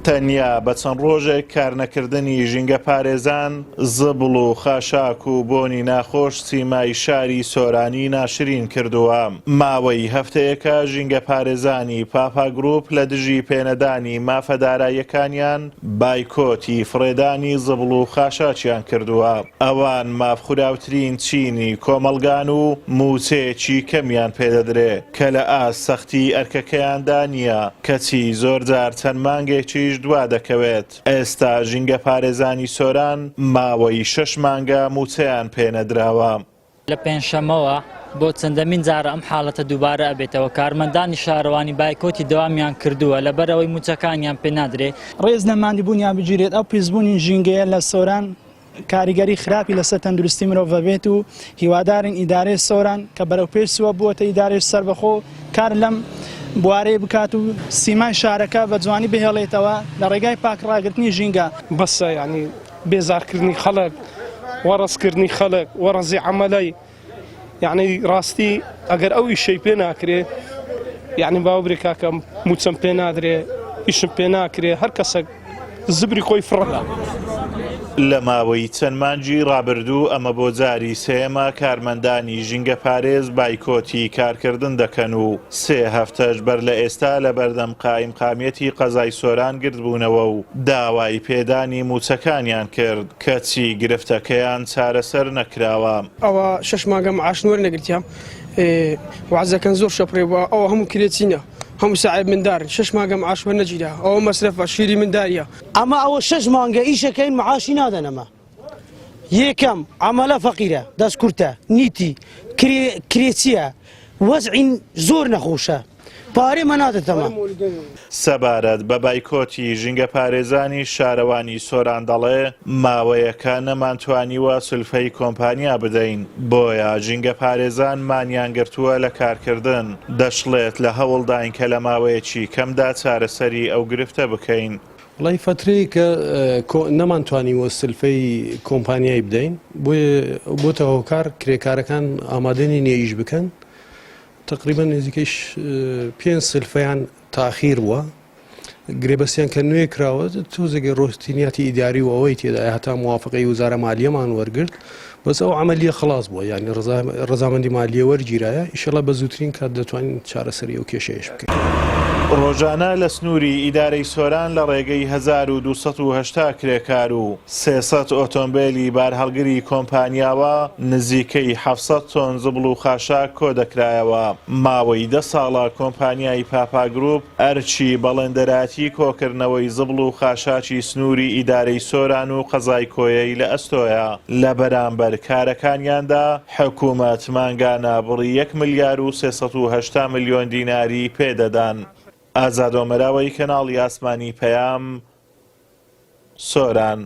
تەنیا بە چەند ڕۆژێک کارنەکردنی ژینگەپارێزان، زبڵ و خاشاک و بۆنی ناخۆش سیمای شاری سۆرانی ناشرین کردووە. ماوەی هەفتەیەکە ژینگەپارێزانی پاپا گروپ لە دژی پێنەدانی مافە داراییەکانیان بایکۆتی فڕێدانی زبڵ و خاشاکیان کردووە. ئەوان مافخوراوترین چینی کۆمەڵگان و مووچەیەکی کەمیان پێدەدرێ کە لە ئاست سەختی ئەرکەکەیاندا نییە، کەچی زۆرجار چەند مانگێکیش دوا دەکەوێت. ئێستا ژینگەپارێزانی سۆران ماوەی شەش مانگە مووچەیان پێنەدراوە. لە پێنجشەممەوە بۆ چەندەمین جارە ئەم حاڵەتە دووبارە ئەبێتەوە، کارمەندانی شارەوانی بایکۆتی دەوامیان کردووە لەبەرئەوەی مووچەکانیان پێ نادرێ. ڕێز لە ماندیبوونیان بگیرێت، ئەو پیسبوونی ژینگەیە لە سۆران کاریگەری خراپی لەسەر تەندروستی مرۆڤ ئەبێت و هیوادارین ئیدارەی سۆران کە بەرەو پێش چووە بووەتە ئیدارەی سەربەخۆ کار لەم بوارەی بکات و سیمای شارەکە بە جوانی بهێڵێتەوە لە ڕێگای پاک ڕاگرتنی ژینگە. بەسە یانی بێزارکردنی خەڵک وەڕەزکردنی خەڵک وەڕەزی عەمەلەی یعنی ڕاستی ئەگەر ئەو ئیشەی پێ ناکرێ یعنی باو برێ کاکەم موچەم پێ نادرێ ئیشم پێ ناکرێ هەر کەسەک زبری خۆی فڕدا. لە ماوەی چەند مانگی ڕابردوو ئەمە بۆ جاری سێیەمە کارمەندانی ژینگەپارێز بایکۆتی کارکردن دەکەن و سێ هەفتەش بەر لە ئێستا لەبەردەم قائیمقامیەتی قەزای سۆران گردبوونەوە و داوای پێدانی مووچەکانیان کرد، کەچی گرفتەکەیان چارەسەر نەکراوە. ئەوە شەش مانگە معاش وەرنەگرتیە وەعزەکەن زۆر شەپرێ بووە ئەوە هەموو کرێچینە هەموو ساعێب مندارن شەش مانگە معاش وەرنەگیرا ئەوە مەسرەفە شیری منداریە. ئەمە ئەوە شەش مانگە ئیشەکەین معاشی نادەنەمە یەکەم عەمەلە فەقیرە دەست کورتە نیتی کرێ کرێچیە وەزعی زۆر نەخۆشە پارەی مە نادەتەمە. سەبارەت بە بایکۆتی ژینگەپارێزانی شارەوانی سۆران دەڵێ، ماوەیەکە نەمانتوانیوە سولفەی کۆمپانیا بدەین، بۆیە ژینگەپارێزان مانیان گرتووە لە کارکردن، دەشڵێت لە هەوڵداین کە لە ماوەیەکی کەمدا چارەسەری ئەو گرفتە بکەین. وەڵای فەترەیەکە نەمانتوانیوە سلفەی کۆمپانیای بدەین، بۆیە بۆتە هۆکار کرێکارەکان ئامادە نین ئیش بکەن، تەقریبەن نزیکەی پێنج سلفەیان تاخیر بووە، گرێبەستیان کە نوێ کراوە تۆزێک ڕۆتینیاتی ئیداری و ئەوەی تێدایە هەتا موافقەی وزارە مالیەمان وەرگرت بەس ئەو عەمەلیە خلاص بووە یانی ڕەزامەندی مالیە وەرگیرایە ئیشەڵا بە زووترین کات دەتوانین چارەسەری ئەو کێشەیەش بکەین. ڕۆژانە لە سنووری ئیدارەی سۆران لە ڕێگەی 1280 کرێکار و 300 ئۆتۆمبێلی بارهەڵگری کۆمپانیاوە نزیکەی 700 تۆن زبڵ و خاشاک کۆدەکرایەوە. ماوەی دە ساڵە کۆمپانیای پاپا گروپ ئەرکی بەڵێندەرایەتی کۆکردنەوەی زبڵ و خاشاکی سنووری ئیدارەی سۆران و قەزای کۆیەی لە ئەستۆیە، لە بەرامبەر کارەکانیاندا حکومەت مانگانە بڕی یەک ملیار و 380 ملیۆن دیناری پێدەدان. ئازاد ئۆمەراوەی کەناڵی ئاسمانی پەیام، سۆران.